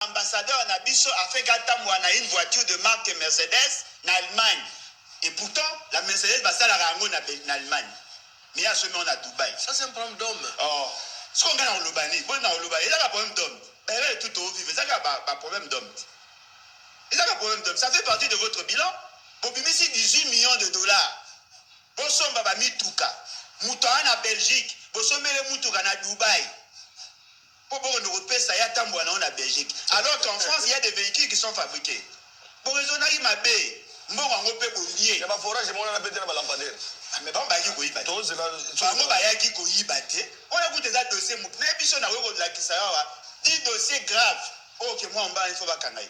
Ambassadeur na biso afin qu'atambola na une voiture de marque Mercedes na Allemagne et pourtant la Mercedes basalaka yango na, na Allemagne mais ye asombi yango na Dubaï. Ça, c'est un problème d'homme. Oh, sikoyo ngai nakoloba nini? Boni nakoloba ezaka problème d'homme, baerreur tout tovivre ezaka ba problème d'homme te, ezaka problème d'homme, ça fait partie de votre bilan. Bobimisi 18 millions de dollars bosomba bamituka, moto aya na Belgique bosombele mutuka na Dubaï mpo bokende kopesa ye atambola nango na Belgique, alors qu'en France il y a des véhicules qui sont fabriqués. Boraisonnaki mabe, mbongo yango mpe bolie ya baforage emonana mpe te na balampadaire. Ah, mais bango bayaki koyiba te. Tozela. Bango bayaki koyiba te. Wana kuta eza dossier motu nayebi biso, nakoki kolakisa yo awa 10 dossier grave oyo ke mwa mbala il faut bakanga ye,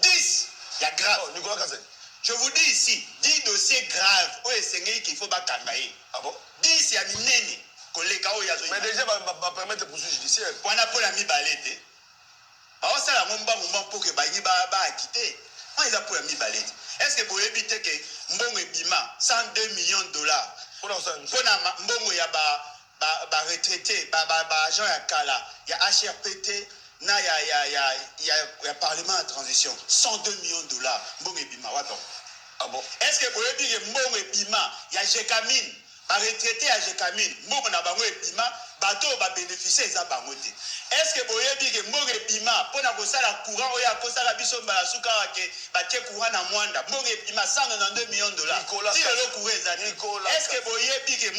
10 ya grave. Oh, Nicolas Kazadi. Je vous dis ici, 10 dossier grave oyo esengeli qu'il faut bakanga ye. Ah bon? 10 ya minene koleka oyo azoyiba. Mais déjà bapermettre poursuite judiciaire. Wana mpona mibale te, baosala yango mbangu mbangu mpo ke balingi baakite. Wana eza mpona mibale te. Est ce que boyebi te ke mbongo ebima 102 millions de dollars mpona kosala nini? Mpona mbongo ya baretraité, baagent ya kala ya HRPT na ya parlement ya transition? 102 millions de dollars, mbongo ebima wapi yango? Ah bon? Est ce que boyebi ke mbongo ebima ya Gécamines, baretraité ya Gécamines, mbongo na bango ebima, bato oyo babénéficie eza bango te? Est ce que boyebi ke mbongo ebima mpona kosala courant oyo akosaka biso mbala suka awa ke batie courant na Mwanda, mbongo ebima 192 millions de dollars? Nicolas Ti lelo courant eza te. Nicolas Est ce que boyebi ke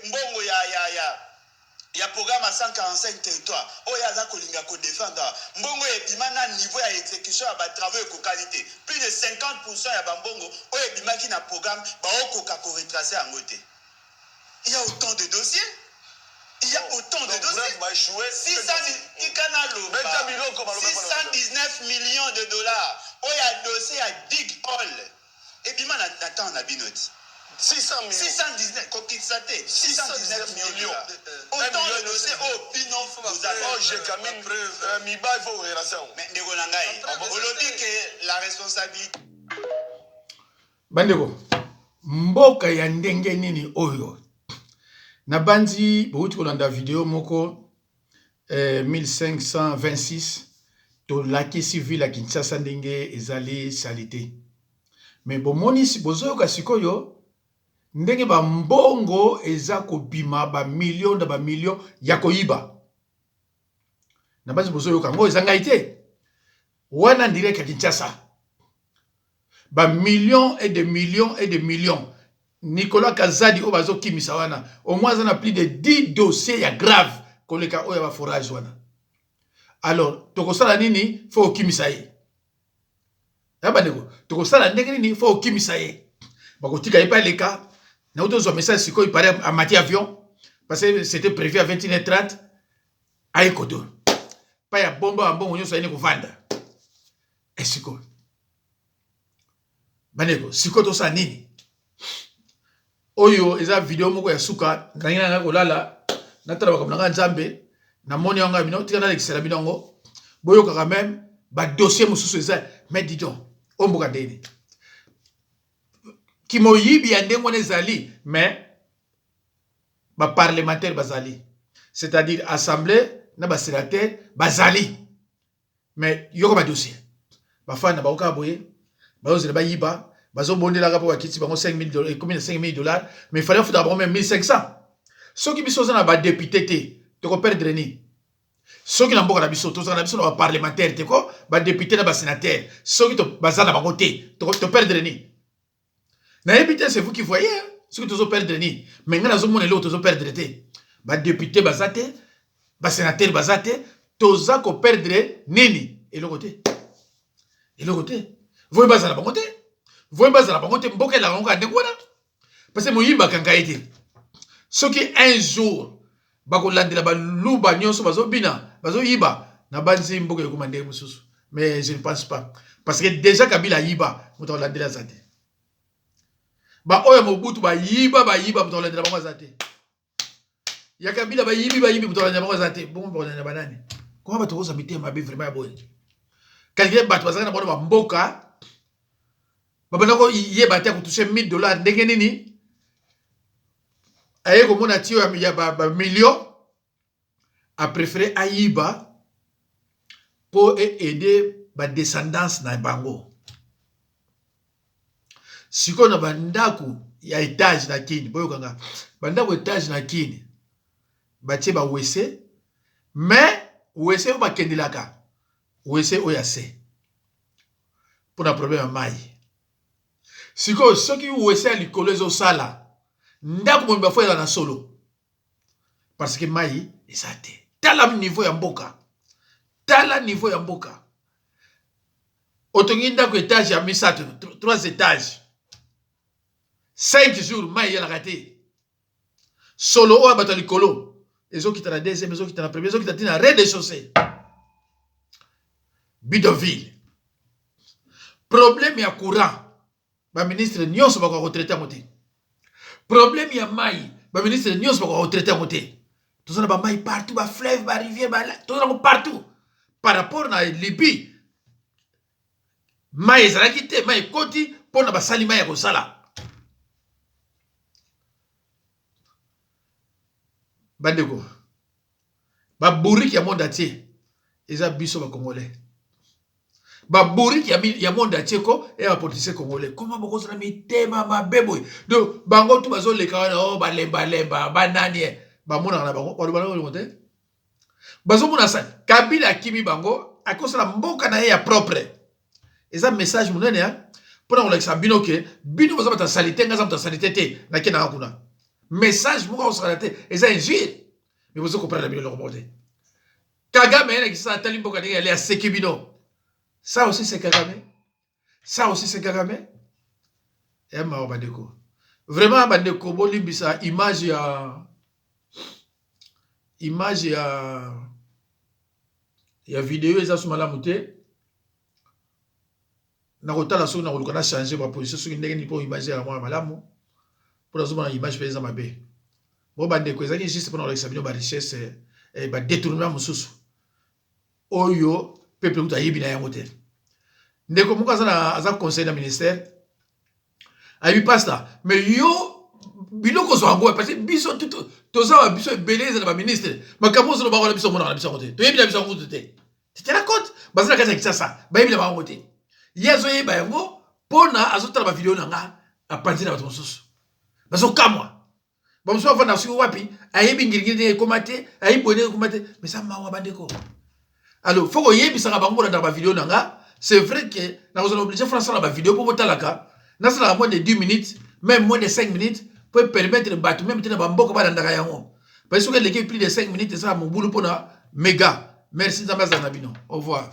mbongo ya programme ya 145 territoire oyo aza kolinga kodefendre, mbongo ebima na niveau ya exécution ya batravaux ekokani te? Plus de 50 ya bambongo oyo ebimaki na programme, baokoka koretrace yango te. Il y a autant de dossiers, il y a autant de Donc, dossiers. Bref, baéchoué. 600, tika naloba. Beta biloko, baloba. 619 millions de dollars oyo ya dossier ya Dig Hall ebima na temps na bino ti. 600 millions. 619, kokitisa te, 619 millions de millions. dollars. Autant de dossiers oyo bino bozali. Oh, Gécamines, miba, il faut relancer yango. Mais ndeko na ngai, olobi ke la responsabilité Bandeko, mboka ya ndenge nini oyo? Nabandi bouti kolanda video moko 1526, tolakisi ville ya Kinshasa ndenge ezali saleté. Mais bomoni, bozoyoka sikoyo ndenge bambongo eza kobima, bamillion na bamillion ya koyiba. Nabandi bozoyoka yango, eza ngai te wana, direct ya Kinshasa, bamillions et de millions et de millions. Nicolas Kazadi oyo bazokimisa wana, au moins aza na plus de 10 dossiers ya grave koleka oyo ya baforage wana. Alors tokosala nini? Faut okimisa ye. Ya bandeko, tokosala ndenge nini? Faut okimisa ye, bakotika ye mpe aleka. Nauti ozwa message sikoyo, ipare amati avion parce que c'était prévu à 21h30. Aye koto pa ya bomba ya mbongo nyonso, ayini kovanda. Esikoyo bandeko, sikoyo tosala nini? Oyo eza video moko ya suka. Nangi na ngai kolala, natala makambo na ngai. Nzambe, namoni yango ya bino, tika nalekisela bino yango, boyokaka même badossier mosusu eza. Mais dis donc, oyo mboka ndeni kimoyibi ya ndenge wana ezali? Mais baparlementaire bazali, c'est-à-dire assemblée na basénateur bazali, mais yoka badossier, bafani na bango kaka boye, bazozela bayiba, bazobondelaka mpo bakiti bango 5000, ekomi na 5000 dollars, mais fallait futaka bango même 1500. Soki biso oza na badéputé te, tokoperdre nini? Soki na mboka na biso tozala na biso na baparlementaire te, ko badéputé na basénateur, soki baza na bango te, toperdre nini? Nayebi te, c'est vous qui voyez soki tozoperdre nini. Mais ngai nazomona eloko tozoperdre te. Badéputé baza te, basénateur baza te, toza koperdre nini? Eloko te, eloko te. Voyi bazala bango te, voyi bazala bango te, mboka elaka yango kaka ndenge wana, parce que moyibi bakanga ye te. Soki un jour bakolandela baluba nyonso bazobina, bazoyiba, na banzi mboka ekoma ndenge mosusu. Mais je ne pense pas, parce que déjà Kabila ayiba, moto akolandela aza te. Baoyo Mobutu bayiba, bayiba, moto akolandela bango aza te. Ya Kabila bayibi, bayibi, moto akolandela bango aza te. Bongo bakolandela banani? Koma bato kozwa mitema mabe vraiment ya boye? Calcule, bato bazalaka na bango bamboka, babanda koyeba te akotouche 1000 dollars ndenge nini. Aye komona tio ya bamillion, apréféré ayiba. mpo e aider badescendance na bango. Sikoyo na bandako ya etage na Kini, boyoka nga, bandako etage na Kini batie ba WC, mais WC oyo bakendelaka WC oyo ya se mpona problème ya mai. Sikoyo soki WC ya likolo ezosala, ndako mobimba fo ezala na solo parce que mai eza te. Tala niveau ya mboka, tala niveau ya mboka. Otongi ndako etage ya misato, 3 étages, 5 jours mai eyalaka te. Solo oyo bato ya likolo ezokita na deuxième, ezokita na premier, ezokita ntina rez-de-chaussée. Bidonville, problème ya courant, baministre nyonso bakoka kotraiter yango te. Problème ya mai, baministre nyonso bakoka kotraiter yango te. Toza na bamai partout, bafleuve, barivière, toza nango partout. Par rapport na Libye, mai ezalaki te, mai ekoti mpona basali mai ya kosala. Bandeko, babourriques ya monde entier eza biso bacongolais. Babourriques ya monde entier ko eya bapoliticien congolais. Koma bokozala mitema mabe boye? Donc bango tu bazoleka wana o balembalemba, banani bamonaka na bango, baloba na te, bazomona sa Kabila akimi bango, akosala mboka na ye ya propre. Eza message monene mpona kolakisa bino ke bino boza bato ya saleté, ngai aza moto ya saleté te, nakendaka kuna. Message moko akosakana te, eza injure, mais bozo comprendre bino eloko moko te. Kagame ayelakisa, atali mboka ndenge yali, aseki bino. Ça aussi c'est Kagame, ça aussi c'est Kagame. Ya mawa bandeko, vraiment bandeko, bolimbisa image ya video eza so malamu te. Nakotala soki nakoluka na change baposition, soki ndenge nini, mpo image ya mwana malamu, mpo nazomona image mpe eza mabe. Bo bandeko, ezalaki juste mpona kolakisa bino barichesse, badétournement mosusu oyo peuple kutu ayebi na yango te. Ndeko moko aza, aza conseiller na ministère, ayebi pasteur, mais yo biloko ozwa yango, parce que biso toza ba biso ebele ezala baministre, makambo ozoloba wana, biso omonaka na biso yango te, toyebi na biso yango kutu te. Tetela compte, baza na kati ya Kinshasa, bayebi na bango te. Ye azoyeba yango mpona azotala bavideo na nga, apanzi na bato mosusu, bazokamwa. Bamosusu bavanda soki wapi, ayebi ngiringiri ndenge ekóma te, ayebi boye ndenge ekóma te. Mais eza mawa bandeko. Alors faut koyebisaka bango bolandaka bavideo na nga. C'est vrai que nakozala obligé fo nasala bavideo mpo botalaka, nasalaka moins de 10 minutes, même moins de 5 minutes, po permettre bato même te na bamboka balandaka yango, parce soki eleki plus de 5 minutes, esala mobulu mpona méga. Merci, Nzambe azala na bino. Au revoir.